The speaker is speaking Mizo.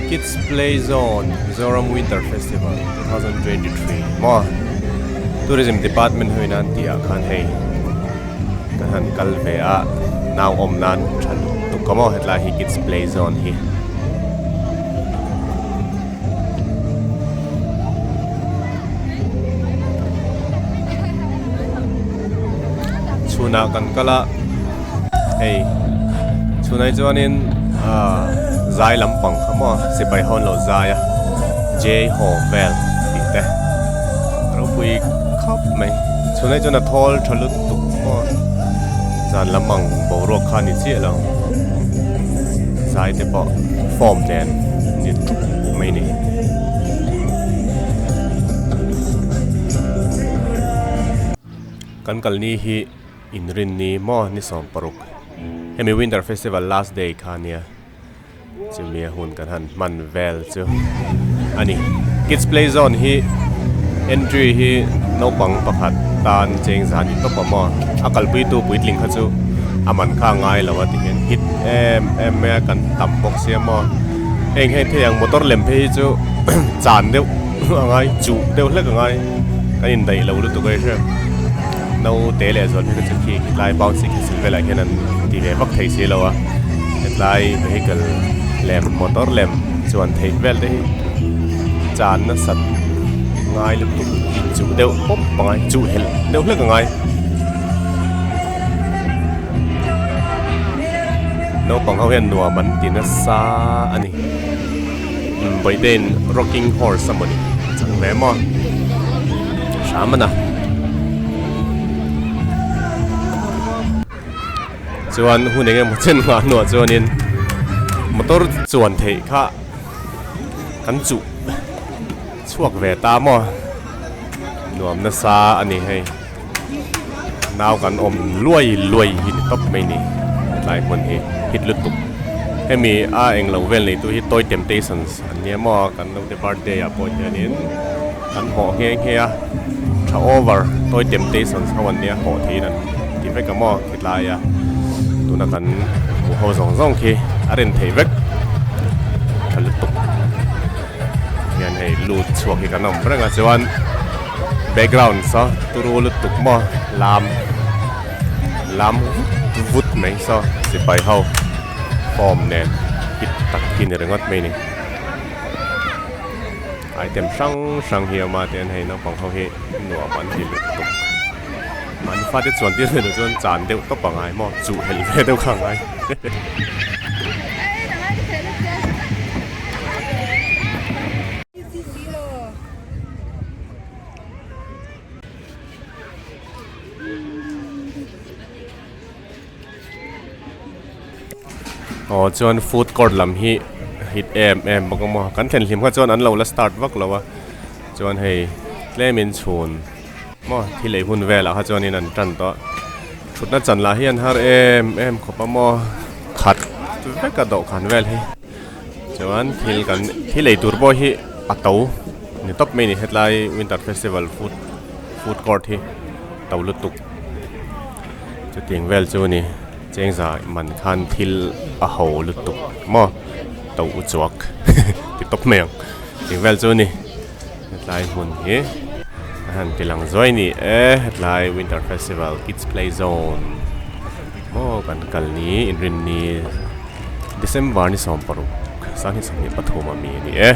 Kids Play Zone Mizoram Winter Festival 2023 maw Tourism Department ho in an tih ah khan hei kan han kal ve a nau awm nan tha lutuk a maw hetlai hi Kids Play Zone hi. Chhunah kan kal a hei chhunah hi chuanin ahh zai lampang kha maw sipai ho an lo zai a J haw vel tih te ropui khawp mai chhunah hi chuan a thawl tha lutuk maw zan lam ang boruak kha a ni chiah lo zai te pawh form nen ni tuk mai a ni. Kan kalni hi inrinni maw ni 60 hemi winter festival last day kha nia chumi a hun kan han hman vel chu a ni. Kids play zone hi entry hi naupang pakhat tan cheng zan ni tawp a maw a kalpui tu puitling kha chu a man kha a ngai lo a ti hian hit em em mai a kan tam bawk sia maw heng heng thei ang motor lem phei hi chu chan deuh a ngai chuh deuh hlek a ngai kan indaih lo lutuk a i hria naute leh zual phei kha chu khi tlai bouncy castle velah hian an ti ve vak thei si lo a hetlai vehicle lem motor lem chuan theih vel te hi chan nasat ngai lutuk inchuh deuh pawp a ngai chuh helh deuh hlek a ngai. Naupang ho hian nuam an ti nasa a ni. Vawiin rocking horse a mawni chang ve maw hram a na chuan hun eng emaw chen nghah hnuah chuanin motor chuan theih kha kan chuh chhuak ve ta maw nuam nasa a ni hei nau kan awm luai luai hi ni tawp mai ni hetlai hmun hi hit lutuk hemi a englo vel nei tu hi toy temptations an nia maw kan naute birthday ah pawh hianin an hawh nghe nghe a tha over toy temptations ho an nia hawh theihin an ti vek a maw khilai a tuna kan hmuh ho zawng zawng khi a rin theih vek tha lutuk hian hei lut chhuak hi kan awm reng a chuan background saw turu lutuk maw lam lam vut vut mai saw sipai ho form nen hit tak hi ni ringawt mai a ni item hrang hrang hi a awm a tihian hei naupang ho hi nuam an ti lutuk mahni fate chuan tir ve loh chuan chan deuh tawp a ngai maw chuh helh ve deuh kha a ngai. Aw chuan food court lam hi hit em em bawk a maw kan thlen hlim kha chuan an lo la start vak lo a chuan hei tlem in chhun maw thil ei hun velah kha chuanin an tan tawh a thutna chan lah hi an har em em khawp a maw khat vek a dawhkan vel hi. Chuan thil kan thil ei tur pawh hi a to ni tawp mai a ni hetlai winter festival food food court hi to lutuk chutiang vel chu a ni chengza man khan thil a ho lutuk maw to u chuak ti tawp mai ang chutiang vel chu a ni hetlai hmun hi a han ti lang zuai a ni e hetlai winter festival kids play zone maw kan kal ni inrinni. December ni 16 sanghnih 23 a mi a ni e.